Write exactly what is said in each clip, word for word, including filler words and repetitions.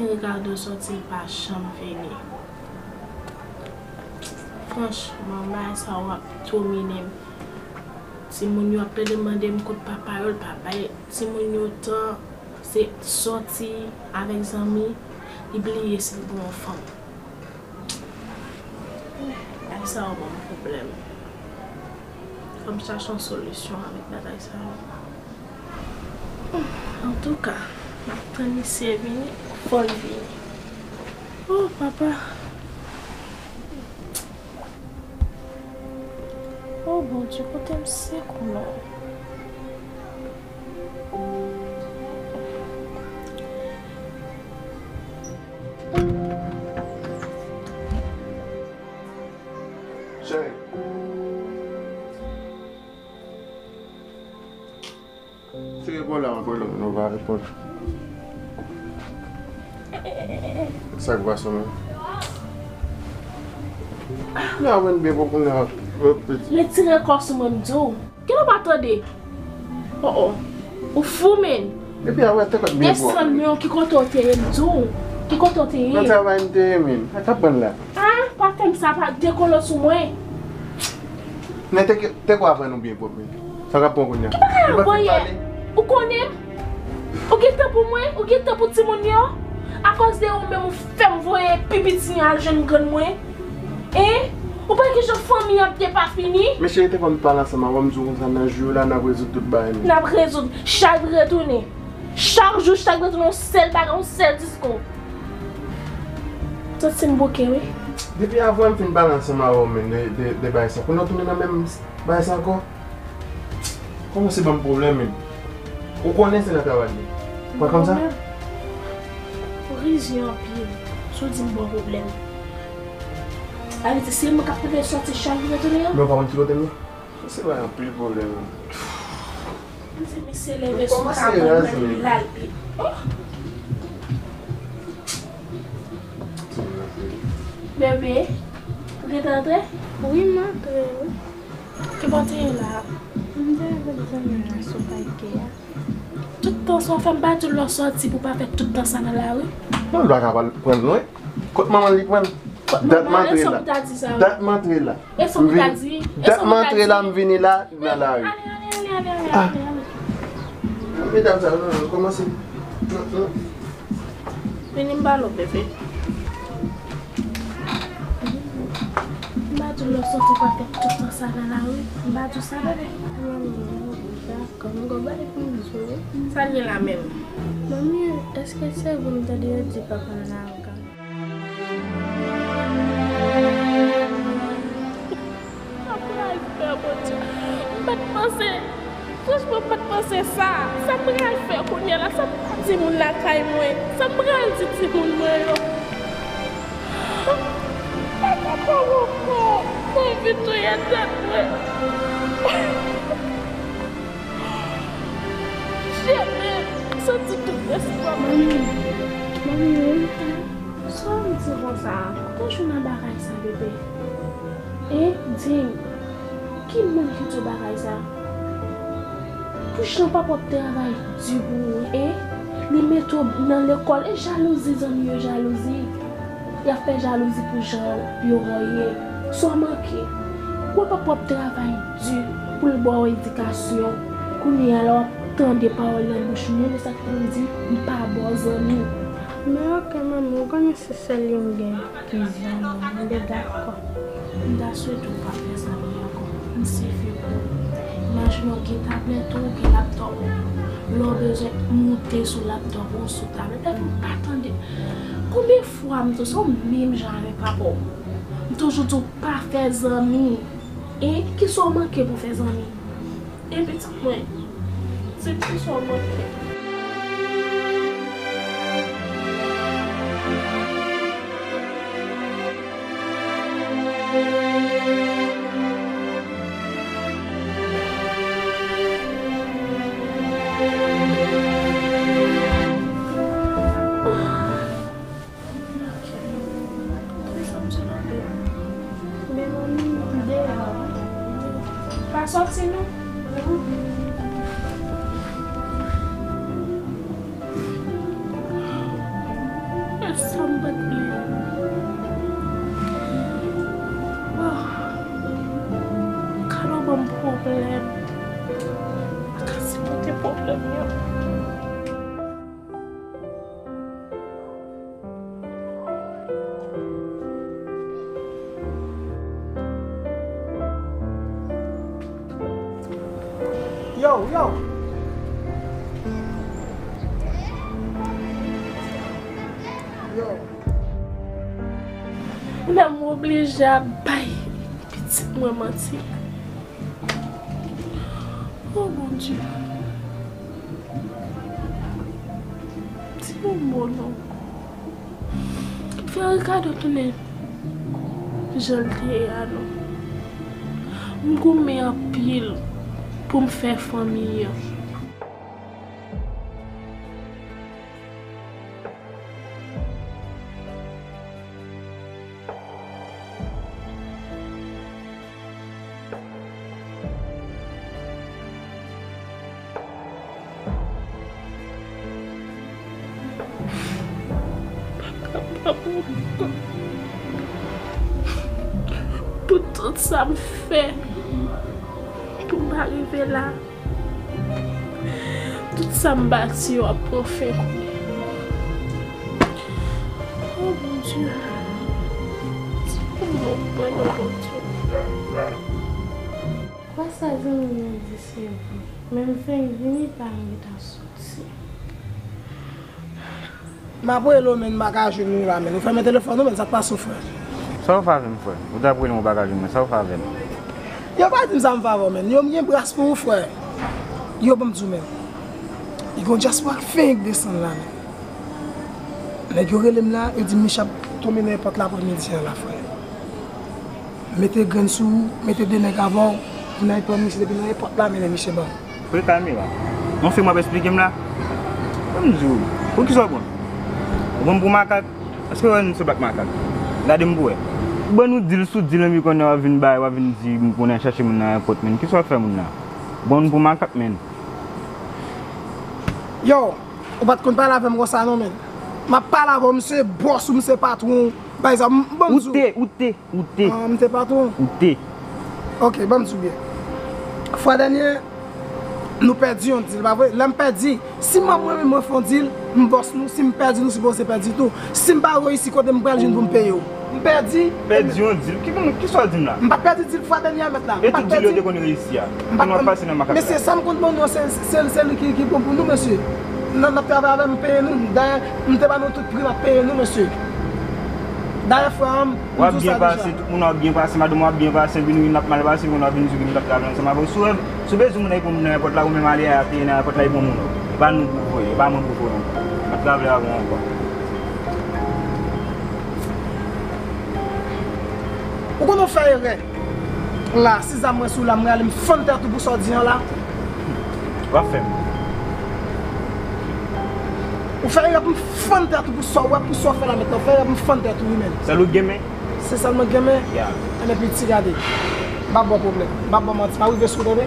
Ricardo sòti, l pa janm vini. Franchman, bagay sa yo ap domine m. Timoun yo ap plede mande m kot papa yo, l pa bay timoun yo tan. Se sòti avèk zanmi, li bliye si l gen yon fanm. Bagay sa yo ban m pwoblèm. Fò m chache yon solisyon avèk bagay sa yo. Antouka, m ap tann misye vini, fò l vini. Oh, papa. Oh, Bondye, pote m sekou non. Cheri. Si reponn la, mwen pran non, nou pa reponn. Sa k pase menm? Lè a mwen byen pran kounye a. Retire kò sou mwen, m di w. Kile w pa tande? Oh, oh. Ou fou, men. Epi a wè te kòt byen pran. Desann non, ki kote w te ye, m di w. Ki kote w te ye? Nan travay m te ye, men. Sa k ap pran la? Ah, pa fè m sa, pa dekole sou mwen. Men te, te kwa pran nou byen pwòp, men. Sa k ap pran kounye a? Ki bagay ou voye? Ou konnen m? Ou gen tan pou mwen? Ou gen tan pou timoun yo? Akoz de ou menm ou fè m voye pi piti an al jwenn grann mwen? Hein? Ou pa gen jan fanmi ap depafini? Men cheri, te fò m pale ansanm avè w, m di w konsa nan jou yo la, n ap rezoud tout bagay, men. N ap rezoud. Chak retounen. Chak jou, chak retounen, yon sèl bagay, yon sèl diskou. Santi m bouke, wi. Depi avan m fin pale ansanm avè w, men, de, de, de bagay sa. Kounye a w tounen nan menm bagay sa ankò? Kòmanse ban m pwoblèm, men. Ou konnen se nan travay li. Pa konn sa? Ou rizye anpil. Si w di m ba w pwoblèm. Sa vle di se mwen k ap fè sòti chak jou retounen an? Men w pa konn ki kote m ye? Se pa anpil pwoblèm. Misye leve sou kabòn mwen, li lal pi. Oh! Bebe, ou gentan antre? Wi, m antre, wi. Ki bò w te ye la? M te avèk zanmi m nan sou pake a. Tout tan sa w fè m pa di w lè w sòti pou w pa fè tout tan sa nan lari? Non, l pa ka pran l lwen. Kot manman l li pran l? Dat m antre la. Dat m antre la. E sa w ta di? Dat m antre la, m vini la, nan lari. Ale, ale, ale, ale, ale, ale, ale. Medam sa, non, non, kòmanse. Non, non. Vini m ba l, bebe. M pa di w lè w sòti pa fè tout tan sa nan lari. M pa di w sa, bebe. Manmi, dakò, m gon bagay pou m di w. Sa l ye la menm? Manmi, èske se vre m tande yo di papa m nan avoka? Sa m pral fè, Bondye? M pa t panse, franchman, m pa t panse sa. Sa m pral fè kounye a la? Sa m pral di moun lakay mwen? Sa m pral di timoun mwen yo? Papa pa ankò, m anvi touye tèt mwen. Jemè, m santi tout espwa m. Manmi, manmi, wi. Sa w di konsa? Kote w jwenn nan bagay sa, bebe? E, di m, ki moun ki di w bagay sa? Pou jan papa w ap travay di pou ou, e? Li mete w nan lekòl, e jalouzi zanmi yo jalouzi. Y ap fè jalouzi pou jan yo wè w ye. Sa w manke? Wè papa w ap travay di pou l ba w edikasyon. Kounye a la w ap tande pawòl nan bouch moun, e sa k fè m di m pa ba w zanmi. Men oke, manmi, ou konnen se sèl youn m gen ki zanmi m, m te dakò. M ta swete w pa fè zanmi ankò. M sifi pou ou. Imajine w gen tablèt ou, w gen laptòp ou. Lè w bezwen moute sou laptòp ou, sou tablèt, epi w pa tande. Konbyen fwa m toujou menm jan avèk papa w? M toujou di w pa fè zanmi. E kisa w manke pou fè zanmi? E pitit mwen, se kisa w manke? Pa sòti non. Lèd. Pa ka sipote pwoblèm yo. Yo, yo. Yo. Lè m oblije ap bay pitit mwen manti. Oh, Bondye. Di yon mo non. Fè Ricardo tounen jan l te ye a non. M goumen anpil pou m fè fanmi an. Pou tout sa m fè pou m pa rive la. Tout sa m bati yo ap pran fen kounye a. Oh, Bondye. Ti pou mwen, mwen, non, Bondye. Kwè sa zanmi m nan di se vre. Men m fenk vini pa m gentan soti. M ap rele w, men m pa ka jwenn ou la, men. Ou fèmen telefòn ou, men sa k pase w, frè? Sa w fè avè m, frè? Ou t ap rele m, ou pa ka jwenn mwen. Sa w fè avè m? Yo pa di m sa m fè avè w, men. Yo, m gen bras pou ou, frè. Yo, ban m di w, men. Li gen yon dyaspora k fenk desann la, men. Nèg yo rele m la, yo di m Miche ap tonbe nan èpòt la aprèmidi an la, frè. Mete grenn sou ou, mete de nèg avè w, pou n al pran misye depi nan èpòt la, mennen misye ban m. Frè Kamera, yon fi m ap esplike m la. Ban m di w, poukisa w pran m? Ou pran m pou makak? Èske w wè m se blak makak? Gade m pou wè. Ou ban nou dil sou dil, epi kounye a w ap vin bay, w ap vin di m pou n al chèche moun nan èpòt, menn. Kisa w ap fè moun nan? Ou pran nou pou makak, menn. Yo, ou pa t konn pale avè m konsa non, menn. M ap pale avè w, m se bòs ou, m se patwon ou. Bay sa, m, ban m di w. Ou te, ou te, ou te. Ah, m te patwon? Ou te. Ok, ban m di w byen. Fwa dènye, nou pèdi yon dil, pa vre? Lè m pèdi, si m ap mwen menm mwen fè yon dil, m bòs nou, si m pèdi, nou sipoze pèdi tou. Si m pa reyisi, kote m pral jwenn pou m peye w? M pèdi. Pèdi yon dil? Ki, ki sa w di m la? M pa t pèdi dil fwa dènye a, mèt la. E tout dil yo te konn reyisi a? M pa t konn. Mesye, sa m konn ban nou an, se, se, se li ki, ki bon pou nou, mesye. Nan, n ap travay avè m, peye nou. Dayè, m te ba nou tout pri, n ap peye nou, mesye. Dayè, frè an, m di w sa deja. W ap byen pase, tout moun w ap byen pase, madanm w ap byen pase, epi nou youn ap mal pase, epi nou ap vin di w ke m t ap travay ansanm avè w. Si w, si w bezwen moun nan, pou moun nan èpòt la, ou menm ale a, peye nan èpòt la, e pou moun nan. E pa nou pou voye, e pa mwen pou voye ankò. M ap travay avè w ankò. Ou konnen w fè erè. La, si zam mwen sou la, m rale m fann tèt ou pou sa w di an la. W ap fè m. Ou fè erè pou m fann tèt ou pou sa w wè, pou sa w fè la mentnan. Ou fè erè pou m fann tèt ou, wi, menn. Sèl ou k gen men? Se sèl mwen k gen men? Ya. Enben, piti, gade. M p ap ba w pwoblèm. M p ap ba w manti. M ap rive sou ou, tande?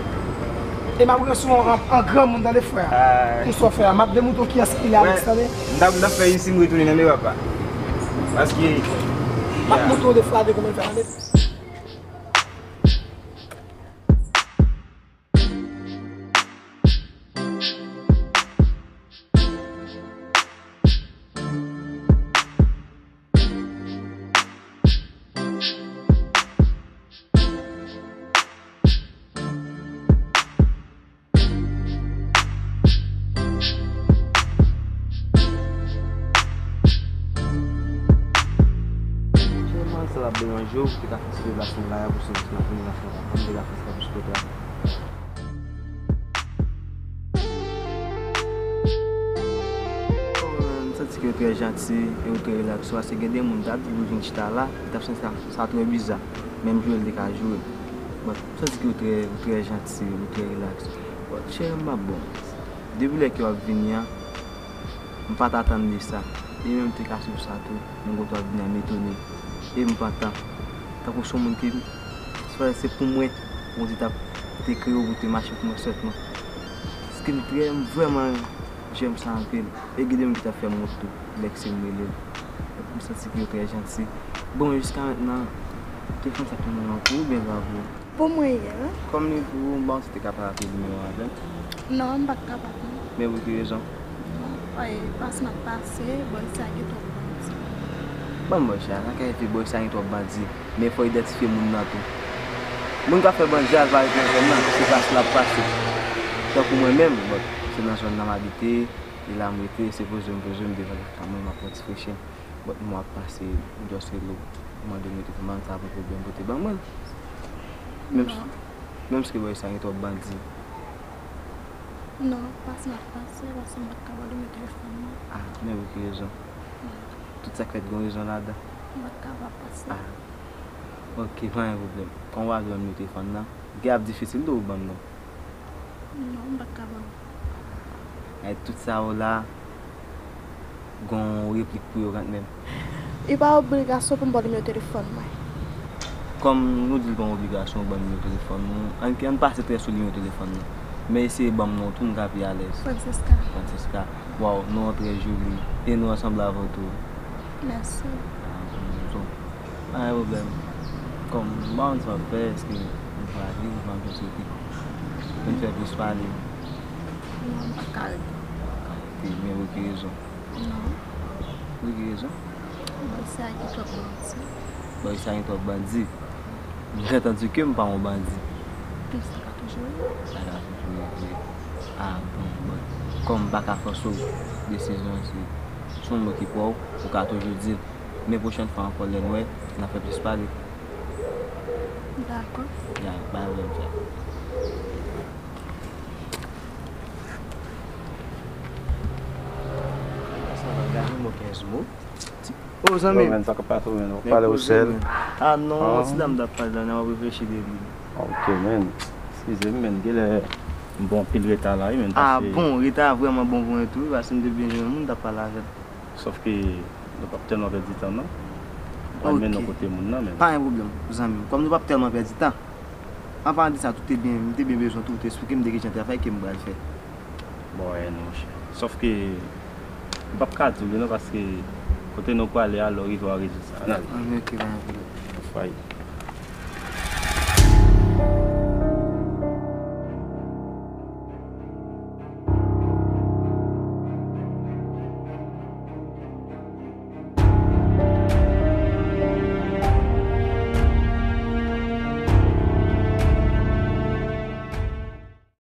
E m ap rive sou ou an, an granmoun, tande, frè. Ah. Pou sa w fè a. M ap demontre w kiyès ki Alex, tande? M t ap, m t ap fè isi m retounen nan men papa. Paske, m ap montre w de frade kòman l fè, tande? Sèlman sa t ap deranje w, ou te ka fè ti deplasman la, pou se ti maten la, fè yon deplasman pou sipòte a. M santi ke w trè janti e w trè rilaks, paske gen de moun ta di w vin chita la, li t ap santi sa, sa trè biza, menm jwe l te ka jwe. Bon, m santi ke w trè, w trè janti, w trè rilaks. Bon, cheri m, m ap bon. Depi lè ke w ap vini an, m pa t atann de sa. E menm m te ka swiv sa tou, men kote w ap vini an m etone. E m pantan. Tankou se yon moun ke, se pa, se pou mwen, Bondye t ap te kreye w pou te mache pou mwen sèlman. Paske m trè, m vrèman, m renmen sa anpil. E gen de moun ki t ap fè m wont tou, lè ke se m rele l. M santi ke yo trè janti. Bon, jiska mentnan, telefòn sa ap tounen nan kou oubyen pa vre? Pou mwen ye, wi. Kòm li pou ou, m panse te ka pa raple nimewo avè m. Non, m pa t kapab, non. Men pou ki rezon? Ay, pas m ap pase, bò isi a gen twòp bandi. Ban m bò isi a, sa ka rive bò isi a gen twòp bandi. Men fò idantifye moun nan tou. Moun k ap fè bandi a, l pa ret nan zòn nan, se pas l ap pase. Tankou mwen menm, bon, se nan zòn nan m abite, e la m rete, se poze m poze m devan lakay mwen, m ap pran ti freche. But mwen ap pase, m just rele w, mande w mete pou mwen, sa pa pwoblèm pou te ban mwen l. Menm si, menm si bò isi a gen twòp bandi. Non, pas m ap pase, paske m pa t ka ba w nimewo telefòn mwen. Ah, men pou ki rezon? Tout sa k fèt gen rezon ladan. M pa t ka ba w pase. Ah, ok, pa gen pwoblèm. Kon w a jwenn nimewo telefòn nan, gen ap difisil tou ou ban m non. Non, m pa t ka ba w. Ay, tout sa yo la, gon replik pou yo kanmenm. Li pa obligasyon pou m ba w nimewo telefòn mwen. Kòm nou di l pa yon obligasyon ou ban m nimewo telefòn nou, ann, ann pase trè sou nimewo telefòn nou. Men eseye ban m non tou, m ka pi alèz. Francesca. Francesca. Waw, non an trè joli. E nou ansanm la avè w tou. Mèsi. Ah, bon, bon. Pa gen pwoblèm. Kòm m pa konn sa w ap fè, èske nou prale, ou pa anvi soti? Vin fè plis pale. Non, m pa ka rete. Rete, men pou ki rezon? Non. Pou ki rezon? Bò isi a gen twòp bandi. Bò isi a gen twòp bandi. M gentan di ke m pa yon bandi. Sa ka toujou rive. Sa ka toujou rive. Ah, bon, bon. Kòm m pa ka fòse w, desizyon an se, se yon moun ki pran w, ou ka toujou di l. Men pwochèn fwa ankò, lè n wè, n a fè plis pale. Dakò. Ya, pa gen pwoblèm, frè. Sa va gade mo kenz mo. Oh, zanmi. Yo, men, sa k ap pase, men, w ap pale ou sèl. Ah, non, ti dam t ap pale la, nan w ap reflechi de li. Ok, men. Eskize m, men, genlè m pran anpil reta la, wi, men. Ah, bon, reta vrèman bon pou mwen tou, wi, paske m te byen jwenn moun m t ap pale avè l. Sòf ke nou p ap tèlman pèdi tan, non. Ou pral mennen w kote moun nan, men. Pa gen pwoblèm, zanmi m. Kòm nou p ap tèlman pèdi tan, anpalan de sa, tou te byen, m te byen bezwen tou, ou te esplike m de kijan travay ke m pral fè. Bon, wè, non, monchè. Sòf ke m p ap ka di w li, non, paske kote nou prale a, lè w rive, w a rezoud sa. Ann ale. Ah, ok, pa gen pwoblèm. Anfwaye.